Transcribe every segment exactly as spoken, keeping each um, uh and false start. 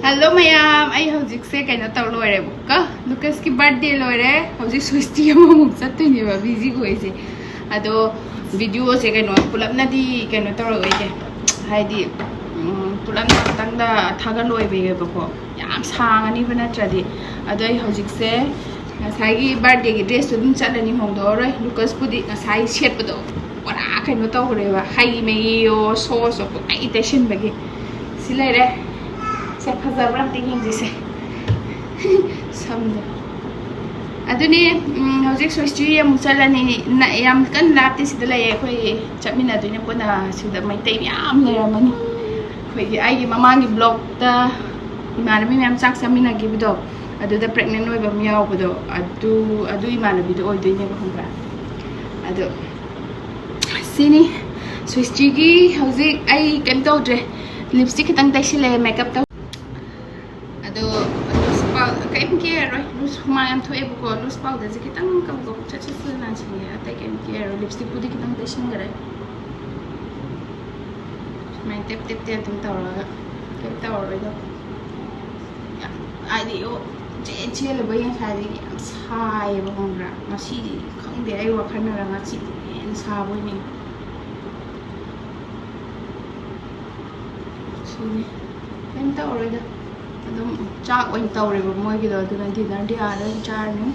Hello ꯃꯌꯥꯝ, ꯑꯩ ꯍꯧꯖꯤꯛꯁꯦ ꯀꯩꯅꯣ ꯇꯧ ꯂꯣꯏꯔꯦꯕꯀꯣ, ꯂꯨꯀꯁꯀꯤ ꯕꯥꯔꯊꯗꯦ ꯂꯣꯏꯔꯦ꯫ ꯍꯧꯖꯤꯛ ꯁ꯭ꯋꯤꯁꯇꯤ ꯑꯃꯃꯨꯛ ꯆꯠꯇꯣꯏꯅꯦꯕ ꯕꯤꯖꯤ ꯑꯣꯏꯁꯦ꯫ ꯑꯗꯣ ꯚꯤꯗꯤꯑꯣꯁꯦ ꯀꯩꯅꯣ ꯄꯨꯂꯞꯅꯗꯤ ꯀꯩꯅꯣ ꯇꯧꯔꯛꯑꯣꯏꯒꯦ, ꯍꯥꯏꯗꯤ ꯎꯝ, ꯄꯨꯂꯞꯅ ꯑꯃꯨꯛꯇꯪꯗ ꯊꯥꯒꯠꯂꯣꯏꯕꯀꯣ, ꯌꯥꯝ ꯁꯥꯡꯉꯅꯤꯕ ꯅꯠꯇ꯭ꯔꯗꯤ꯫ ꯑꯗꯣ ꯑꯩ ꯍꯧꯖꯤꯛꯁꯦ ꯉꯁꯥꯏꯒꯤ ꯕꯥꯔꯊꯗꯦꯒꯤ ꯗ꯭ꯔꯦꯁꯇꯨ ꯑꯗꯨꯝ ꯆꯠꯂꯅꯤ, ꯍꯣꯡꯗꯣꯛꯑꯔꯣꯏ꯫ ꯂꯨꯀꯁꯄꯨꯗꯤ ꯉꯁꯥꯏ ꯁꯦꯠꯄꯗꯣ ꯄꯨꯔꯥ ꯀꯩꯅꯣ ꯇꯧꯈ꯭ꯔꯦꯕ, ꯍꯩ ꯃꯍꯤꯌꯣ ꯁꯣꯁꯁꯨ ꯄꯨꯡꯇꯩ ꯇꯩꯁꯤꯟꯕꯒꯤ꯫ ꯁꯤ ꯂꯩꯔꯦ꯫ ꯁꯦ ꯐꯖꯕ꯭ꯔꯥ ꯑꯝꯇ ꯌꯦꯡꯁꯤꯁꯦ꯫ ꯁꯝꯗꯣ꯫ ꯑꯗꯨꯅꯤ, ꯎꯝ, ꯍꯧꯖꯤꯛ ꯁ꯭ꯋꯤꯁꯇꯤ ꯑꯃꯨꯛ ꯆꯠꯂꯅꯤ꯫ ꯅꯛꯑꯦ, ꯌꯥꯝ ꯀꯟꯅ ꯂꯥꯞꯇꯦ, ꯁꯤꯗ ꯂꯩꯌꯦ꯫ ꯑꯩꯈꯣꯏ ꯆꯠꯃꯤꯟꯅꯗꯣꯏꯅꯦ ꯄꯨꯟꯅ꯫ ꯁꯤꯗ ꯃꯩꯇꯩ ꯃꯌꯥꯝ ꯂꯩꯔꯝꯃꯅꯤ꯫ ꯑꯩꯈꯣꯏꯒꯤ ꯑꯩꯒꯤ ꯃꯃꯥꯡꯒꯤ ꯕ꯭ꯂꯣꯛꯇ ꯏꯃꯥꯟꯅꯕꯤ ꯃꯌꯥꯝ ꯆꯥꯛ ꯆꯥꯃꯤꯟꯅꯈꯤꯕꯗꯣ, ꯑꯗꯨꯗ ꯄ꯭ꯔꯦꯒꯅꯦꯟ ꯑꯣꯏꯕ ꯑꯃ ꯌꯥꯎꯕꯗꯣ, ꯑꯗꯨ ꯑꯗꯨ ꯏꯃꯥꯟꯅꯕꯤꯗꯣ ꯑꯣꯏꯗꯣꯏꯅꯦꯕ, ꯈꯪꯕ꯭ꯔꯥ? ꯑꯗꯣ ꯁꯤꯅꯤ ꯁ꯭ꯋꯤꯁꯇꯤꯒꯤ꯫ ꯍꯧꯖꯤꯛ ꯑꯩ ꯀꯩꯝ ꯇꯧꯗ꯭ꯔꯦ, ꯂꯤꯞꯁꯇꯤꯛ ꯈꯤꯇꯪ ꯇꯩꯁꯤꯜꯂꯦ, ꯃꯦꯀꯞ ꯇꯧ꯫ ꯑꯗꯣ ꯂꯨꯁ ꯄꯥꯎ ꯀꯩꯝ ꯀꯦꯔꯔꯣꯏ꯫ ꯂꯨꯁ ꯍꯨꯃꯥꯡ ꯌꯥꯝ ꯊꯣꯛꯑꯦꯕꯀꯣ꯫ ꯂꯨꯁ ꯄꯥꯎꯗꯔꯁꯦ ꯈꯤꯇꯪ ꯀꯕꯛ ꯀꯕꯛ ꯁꯠ ꯁꯠ ꯁꯠ ꯅꯥꯟꯁꯤꯟꯒꯦ꯫ ꯑꯇꯩ ꯀꯩꯝ ꯀꯦꯔꯔꯣꯏ꯫ ꯂꯤꯞꯁꯇꯤꯛꯄꯨꯗꯤ ꯈꯤꯇꯪ ꯇꯩꯁꯤꯟꯈꯔꯦ꯫ ꯁꯨꯃꯥꯏꯅ ꯇꯦꯞ ꯇꯦꯞ ꯇꯦꯞ ꯑꯗꯨꯝ ꯇꯧꯔꯒ ꯀꯩꯝ ꯇꯧꯔꯔꯣꯏꯗꯕ꯫ ꯌꯥꯝ ꯍꯥꯏꯗꯤ ꯑꯣ ꯆꯦꯟ ꯆꯦꯜꯂꯨꯕꯩ ꯉꯁꯥꯏꯗꯒꯤ ꯌꯥꯝ ꯁꯥꯏꯌꯦꯕ, ꯈꯪꯕ꯭ꯔꯥ? ꯉꯁꯤꯗꯤ ꯈꯪꯗꯦ, ꯑꯩ ꯋꯥꯈꯜꯅꯔ ꯉꯁꯤꯗꯤ ꯍꯦꯟꯅ ꯁꯥꯕ ꯑꯣꯏꯅꯤꯡꯉꯤ꯫ ꯁꯤꯅꯤ꯫ ꯀꯩꯝ ꯇꯧꯔꯣꯏꯗ꯫ ꯑꯗꯨꯝ ꯆꯥꯛ ꯑꯣꯏꯅ ꯇꯧꯔꯦꯕ ꯃꯣꯏꯒꯤꯗꯣ, ꯑꯗꯨꯅ ꯗꯤꯅꯔꯗꯤ ꯑꯥꯗ ꯑꯣꯏꯅ ꯆꯥꯔꯅꯤ꯫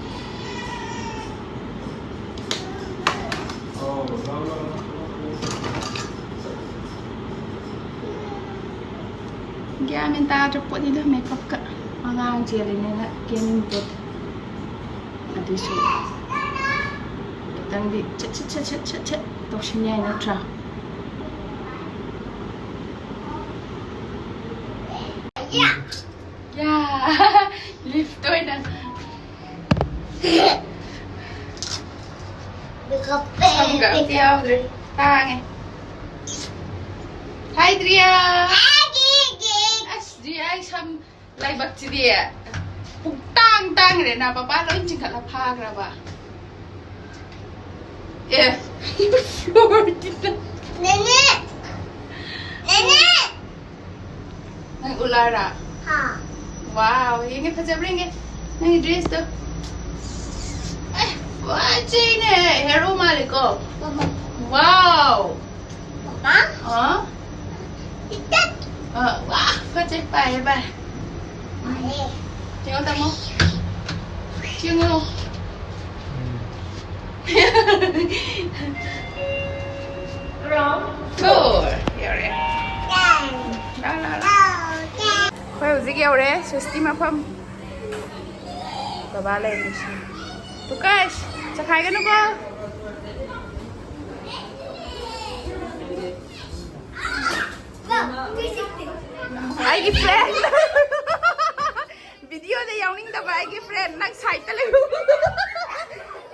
ꯒ꯭ꯌꯥꯟ ꯃꯦꯟ ꯇꯥꯗ꯭ꯔ ꯄꯣꯠꯅꯤꯗ ꯃꯦꯀꯞꯀ꯫ ꯑꯉꯥꯡ ꯆꯦꯜꯂꯤꯅꯦꯅ ꯀꯦꯅꯤꯡ ꯄꯣꯠ꯫ ꯑꯗꯨꯁꯨ ꯈꯤꯇꯪꯗꯤ ꯁꯠ ꯁꯠ ꯁꯠ ꯁꯠ ꯁꯠ ꯁꯠ ꯇꯧꯁꯤꯟ ꯌꯥꯏ ꯅꯠꯇ꯭ꯔꯥ? ꯌꯥ, ꯂꯤꯐꯇ ꯑꯣꯏꯅ꯫ ꯁꯝꯒ ꯑꯝꯇ ꯌꯥꯎꯗ꯭ꯔꯦ꯫ ꯇꯥꯡꯉꯦ꯫ ꯍꯥꯏ ꯗ꯭ꯔꯤꯌꯥ꯫ ꯑꯁ ꯗ꯭ꯔꯤꯌꯥ, ꯑꯩ ꯁꯝ ꯂꯥꯏꯕꯛꯁꯤꯗꯤ ꯄꯨꯡꯇꯥꯡ ꯇꯥꯡꯈ꯭ꯔꯦꯅ, ꯄꯄꯥ ꯂꯣꯏ ꯆꯤꯡꯈꯠꯂ ꯐꯥꯈ꯭ꯔꯕ꯫ ꯑꯦ, ꯐ꯭ꯂꯣꯔꯗꯨꯗ꯫ ꯅꯦꯅꯦ! ꯅꯦꯅꯦ! ꯅꯪ ꯎꯂꯥꯔꯥ? Wow, ꯌꯦꯡꯒꯦ, ꯐꯖꯕ꯭ꯔꯥ ꯌꯦꯡꯒꯦ꯫ ꯅꯪꯒꯤ dress ꯇꯣ꯫ ꯑꯦ, ꯐꯖꯩꯅꯦ, hero ꯃꯥꯜꯂꯦꯀꯣ꯫ Wow. ꯑ? ꯑ, ꯋꯥ, ꯐꯖꯩ, ꯄꯥꯏꯌꯦ, ꯄꯥꯏ꯫ ꯌꯦꯡꯉꯣ, ꯇꯥꯃꯣ꯫ ꯌꯦꯡꯉꯣ꯫ Round four. ꯌꯧꯔꯦ꯫ ꯂꯥꯎ, ꯂꯥꯎ, ꯂꯥꯎ꯫ ꯑꯩꯈꯣꯏ ꯍꯧꯖꯤꯛ ꯌꯧꯔꯦ ꯁ꯭ꯋꯤꯁꯇꯤ ꯃꯐꯝ꯫ ꯕꯕꯥ ꯂꯩꯔꯤꯁꯤ꯫ ꯂꯨꯀꯥꯁ, ꯆꯈꯥꯏꯒꯅꯨꯀꯣ꯫ ꯑꯩꯒꯤ friend꯫ Video ꯗ ꯌꯥꯎꯅꯤꯡꯗꯕ ꯑꯩꯒꯤ friend꯫ ꯅꯪ side ꯇ ꯂꯩꯌꯨ꯫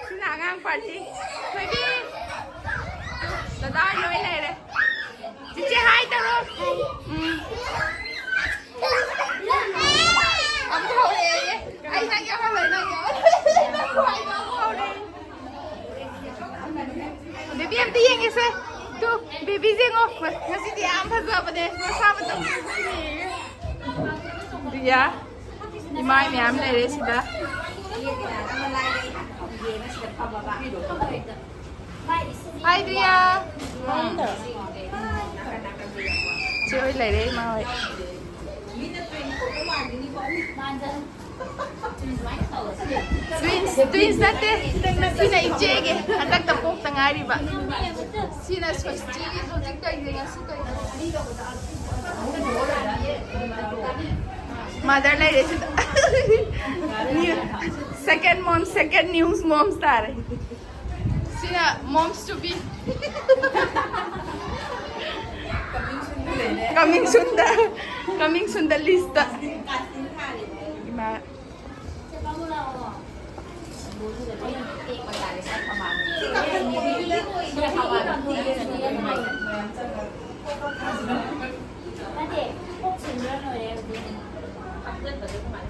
ꯁꯤꯅ ꯑꯉꯥꯡ party꯫ ꯊꯣꯏꯕꯤ꯫ ꯗꯗꯥ ꯂꯣꯏ ꯂꯩꯔꯦ꯫ ꯆꯤꯆꯦ hi ꯇꯧꯔꯣ꯫ ꯎꯝ꯫ ꯑꯃꯨꯛ ꯍꯧꯔꯛꯑꯦꯌꯦ꯫ ꯑꯩ ꯅꯪ ꯌꯥꯎꯍꯜꯂꯣꯏ, ꯅꯪ ꯌꯥꯎꯍꯜꯂꯣꯏ꯫ ꯅꯪ ꯈ꯭ꯋꯥꯏꯗꯣ ꯑꯃꯨꯛ ꯍꯧꯔꯛꯑꯦ꯫ Baby ꯑꯝꯇ ꯌꯦꯡꯒꯦꯁꯦ꯫ ꯇꯨ, baby ꯁꯦ ꯌꯦꯡꯉꯣ꯫ ꯉꯁꯤꯗꯤ ꯌꯥꯝ ꯐꯖꯕꯅꯦ꯫ ꯃꯁꯥ ꯃꯇꯣꯝꯇ ꯌꯦꯡꯉꯦ꯫ ꯗꯤꯌꯥ, ꯏꯃꯥꯏ ꯃꯌꯥꯝ ꯂꯩꯔꯦ ꯁꯤꯗ꯫ Hi ꯗꯤꯌꯥ꯫ ꯎꯝ꯫ ꯆꯦ ꯍꯣꯏ ꯂꯩꯔꯦ, ꯏꯃꯥ ꯍꯣꯏ꯫ Twins, twins ꯅꯠꯇꯦ꯫ ꯁꯤꯅ ꯏꯆꯦꯒꯤ ꯍꯟꯗꯛꯇ ꯄꯣꯛꯇ ꯉꯥꯏꯔꯤꯕ꯫ ꯁꯤꯅ ꯁ꯭ꯋꯁꯇꯤꯒꯤ ꯍꯧꯖꯤꯛ ꯇꯧꯔꯤꯁꯦ, ꯉꯁꯤ ꯇꯧꯔꯤꯁꯦ꯫ Mother ꯂꯩꯔꯦ ꯁꯤꯗ꯫ New, second mom, second news moms ꯇꯥꯔꯦ꯫ ꯁꯤꯅ moms to be꯫ Coming soon the, coming soon the list ꯇ꯫ ꯏꯃꯥ꯫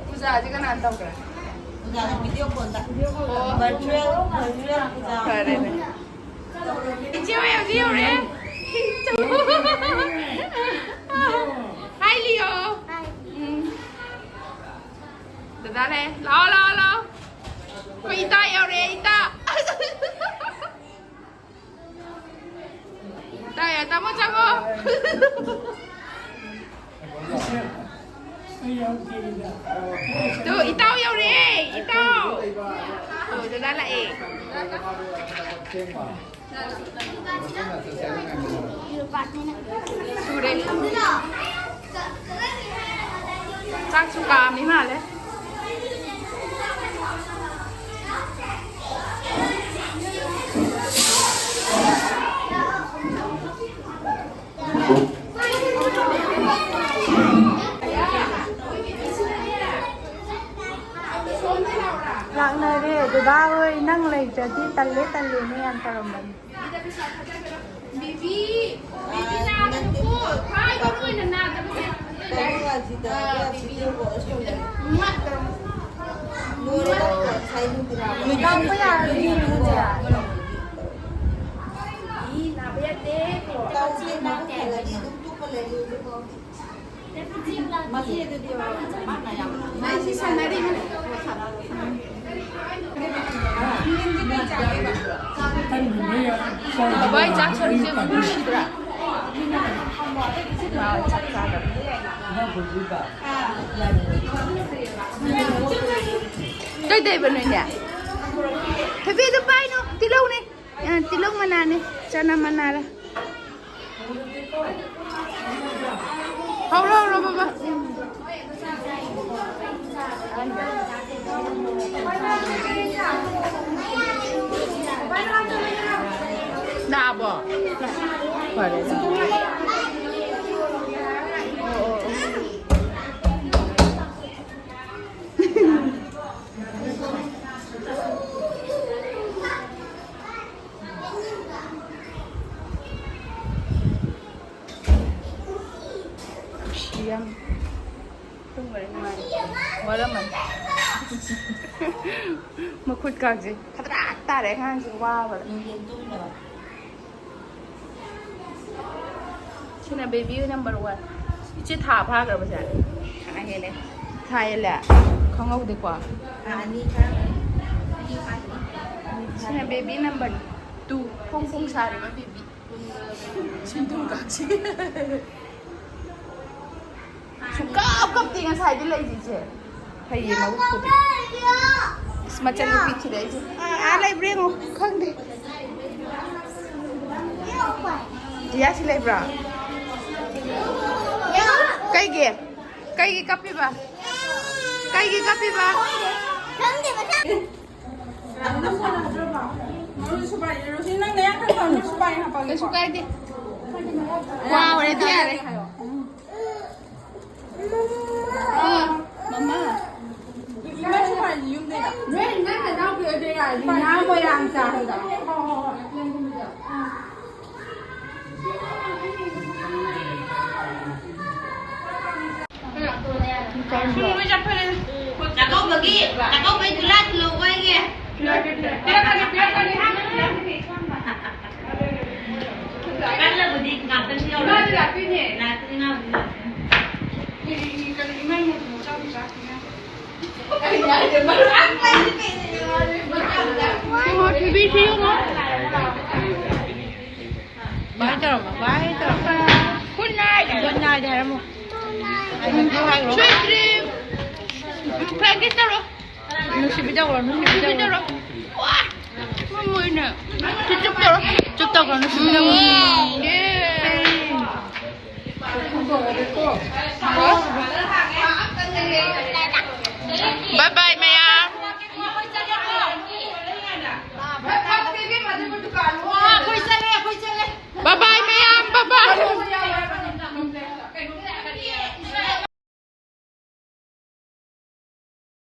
ꯄꯨꯖꯥꯁꯦ ꯀꯅꯥꯅ ꯇꯧꯈ꯭ꯔꯦ? ꯑꯣꯖꯥꯅ video call ꯗ꯫ ꯑꯣ꯫ Virtual, virtual ꯄꯨꯖꯥ꯫ ꯐꯔꯦꯅꯦ꯫ ꯏꯆꯦ ꯍꯣꯏ ꯍꯧꯖꯤꯛ ꯌꯧꯔꯦ꯫ Hi ꯂꯤꯌꯣ꯫ ꯎꯝ꯫ ꯇꯥꯔꯦ꯫ ꯂꯥꯛꯑꯣ, ꯂꯥꯛꯑꯣ, ꯂꯥꯛꯑꯣ꯫ ꯑꯩꯈꯣꯏ ꯏꯇꯥ ꯌꯧꯔꯛꯑꯦ, ꯏꯇꯥ꯫ ꯏꯇꯥ ꯌꯥ-, ꯇꯥꯃꯣ ꯆꯪꯉꯣ꯫ ꯇꯨ, ꯏꯇꯥꯎ ꯌꯧꯔꯛꯑꯦ, ꯏꯇꯥꯎ꯫ ꯇꯨ, ꯗꯗꯥ ꯂꯥꯛꯑꯦ꯫ ꯁꯨꯔꯦ꯫ ꯆꯥꯛꯁꯨ ꯀꯥꯝꯃꯤ ꯃꯥꯜꯂꯦ꯫ ꯂꯥꯛꯅꯔꯦ꯫ ꯗꯗꯥ ꯍꯣꯏ ꯅꯪ ꯂꯩꯇ꯭ꯔꯗꯤ ꯇꯜꯂꯦ ꯇꯜꯂꯦꯅ ꯌꯥꯝ ꯇꯧꯔꯝꯕꯅꯤ꯫ ꯕꯤꯕꯤ, ꯕꯤꯕꯤ ꯅꯥꯒꯅꯨꯀꯣ, ꯈ꯭ꯋꯥꯏ ꯃꯔꯨ ꯑꯣꯏꯅ ꯅꯥꯗꯕꯁꯦ꯫ ꯂꯥꯛꯄ ꯌꯥꯔꯗꯤ ꯌꯦꯡꯉꯨꯁꯦ꯫ ꯅꯥꯕ ꯌꯥꯗꯦ꯫ ꯃꯆꯦꯗꯨꯗꯤ ꯃꯥꯅ ꯌꯥꯝ ꯑꯩꯁꯤ ꯁꯥꯟꯅꯔꯤꯕꯅꯤ꯫ ꯕꯕꯥ, ꯑꯩ ꯆꯥꯛ ꯁꯔꯨꯛꯁꯦ ꯅꯨꯡꯁꯤꯗ꯭ꯔꯥ? ꯃꯥ ꯆꯥꯛ ꯆꯥꯗꯕ꯫ ꯀꯩꯗꯧꯕ ꯅꯣꯏꯅꯦ? ꯊꯣꯏꯕꯤ, ꯑꯗꯨ ꯄꯥꯏꯅꯨ, ꯇꯤꯜꯍꯧꯅꯦ꯫ ꯑ, ꯇꯤꯜꯍꯧ ꯃꯅꯥꯅꯦ, ꯆꯅꯝ ꯃꯅꯥꯔ꯫ ꯍꯧꯔꯣ, ꯍꯧꯔꯣ, ꯕꯕꯥ꯫ ꯂꯥꯛꯑꯕꯣ? ꯐꯔꯦ, ꯂꯥꯛꯑꯦ꯫ ꯅꯨꯡꯁꯤ ꯌꯥꯝ꯫ ꯇꯨꯝꯈ꯭ꯔꯦ, ꯅꯨꯡꯉꯥꯏ꯫ ꯋꯥꯔꯝꯃꯅꯤ꯫ ꯃꯈꯨꯠ ꯀꯥꯡꯁꯦ ꯈꯗ꯭ꯔꯥꯛ ꯇꯥꯔꯦ ꯑꯉꯥꯡꯁꯦ ꯋꯥꯕꯗ꯫ ꯅꯨꯡꯊꯤꯟ ꯇꯨꯝꯗꯕ꯫ ꯁꯤꯅ baby number one꯫ ꯏꯆꯦ ꯊꯥ ꯐꯥꯈ꯭ꯔꯕꯁꯦ? ꯊꯥ ꯍꯦꯜꯂꯦ꯫ ꯊꯥ ꯍꯦꯜꯂꯦ? ꯈꯪꯍꯧꯗꯦꯀꯣ꯫ ꯑꯅꯤ ꯊꯥꯔꯛꯀꯅꯤ꯫ ꯁꯤꯅ baby number two꯫ ꯐꯣꯡ ꯐꯣꯡ ꯁꯥꯔꯤꯕ baby꯫ ꯁꯤꯟꯗꯨꯝ ꯀꯥꯛꯁꯤ꯫ ꯁꯨꯡꯀꯞ ꯀꯞꯇꯦ ꯉꯁꯥꯏꯗꯤ ꯂꯩꯔꯤꯁꯦ꯫ ꯐꯩꯌꯦ ꯃꯕꯨꯛꯄꯨꯗꯤ꯫ ꯑꯁ, ꯃꯆꯟꯅꯨꯄꯤ ꯊꯤꯔꯛꯏꯁꯦ꯫ ꯑꯥ, ꯑꯥ ꯂꯩꯕ꯭ꯔꯥ ꯌꯦꯡꯉꯣ꯫ ꯈꯪꯗꯦ꯫ ꯖꯤꯌꯥ ꯁꯤ ꯂꯩꯕ꯭ꯔꯥ? ꯀꯩꯒꯤ? ꯀꯩꯒꯤ ꯀꯞꯄꯤꯕ? ꯀꯩꯒꯤ ꯀꯞꯄꯤꯕ? ꯈꯪꯗꯦ, ꯃꯊꯪ꯫ ꯃꯔꯨ ꯁꯨꯄꯥꯏ, ꯔꯣꯁꯤ, ꯅꯪ ꯅꯌꯥ ꯈꯔ ꯐꯕꯅꯤ, ꯁꯨꯄꯥꯏ ꯍꯥꯞꯄꯒꯦꯀꯣ꯫ ꯀꯩꯁꯨ ꯀꯥꯏꯗꯦ꯫ ꯋꯥꯎꯔꯦ, ꯌꯥꯔꯦ꯫ ꯍꯥꯏꯌꯣ꯫ ꯑꯥ, ꯃꯃꯥ꯫ ꯏꯃꯥ ꯁꯨꯄꯥꯏꯁꯤ ꯌꯨꯝꯗꯩꯔ? ꯅꯣꯏ ꯅꯪ ꯅꯅꯥꯎꯄꯤ ꯑꯣꯏꯗꯣꯏꯔꯥ? ꯉꯥ ꯃꯣꯏꯔꯥꯡ ꯆꯥꯕꯗꯣ꯫ ꯍꯣꯏ, ꯍꯣꯏ, ꯍꯣꯏ꯫ ꯆꯥꯛꯀꯧꯕꯒꯤ, ꯆꯥꯛꯀꯧꯕꯩ ꯒꯨꯂꯥ ꯊꯤꯜꯂꯛꯎꯀꯣ ꯑꯩꯒꯤ꯫ ꯄꯤꯔꯛꯀꯅꯤ, ꯄꯤꯔꯛꯀꯅꯤ꯫ ꯀꯜꯂꯕꯨꯗꯤ ꯉꯥꯛꯇꯪ ꯌꯧꯔꯣꯏ꯫ ꯏꯃꯥꯗꯤ ꯂꯥꯛꯇꯣꯏꯅꯦ꯫ ꯂꯥꯛꯇꯣꯏꯅꯦ, ꯏꯃꯥꯕꯨꯗꯤ ꯂꯥꯛꯇꯣꯏꯅꯦ꯫ ꯀꯔꯤ, ꯀꯔꯤ, ꯏꯃꯥꯏ ꯃꯣꯏ ꯆꯥꯕ ꯆꯥꯛꯇꯣꯏꯅꯦ꯫ ꯀꯔꯤ ꯍꯥꯏꯒꯦ? ꯃꯔꯨ ꯌꯥꯝ ꯂꯩ ꯀꯩꯅꯣ꯫ ꯏꯕꯨꯡꯉꯣ, ꯊꯣꯏꯕꯤ, ꯁꯤ ꯌꯦꯡꯉꯣ꯫ ꯕꯥꯏ ꯇꯧꯔꯝꯃꯣ, ꯕꯥꯏ ꯇꯧꯔꯝꯃꯣ꯫ Good night꯫ Good night ꯍꯥꯏꯔꯝꯃꯣ꯫ I love you ꯍꯥꯏꯈ꯭ꯔꯣ꯫ Sweet dream꯫ Um, flying kiss ꯇꯧꯔꯣ꯫ ꯅꯨꯡꯁꯤꯕꯤ ꯇꯧꯔꯣ, ꯅꯨꯡꯁꯤꯕꯤ ꯇꯧꯔꯣ꯫ ꯋꯥ! ꯃꯣꯏꯅ ꯆꯨꯞ ꯆꯨꯞ ꯇꯧꯔꯣ꯫ ꯆꯨꯞ ꯇꯧꯈ꯭ꯔꯣ, ꯅꯨꯡꯁꯤꯕꯤ ꯇꯧꯔꯣ꯫ ꯎꯝ꯫ ꯌꯦ꯫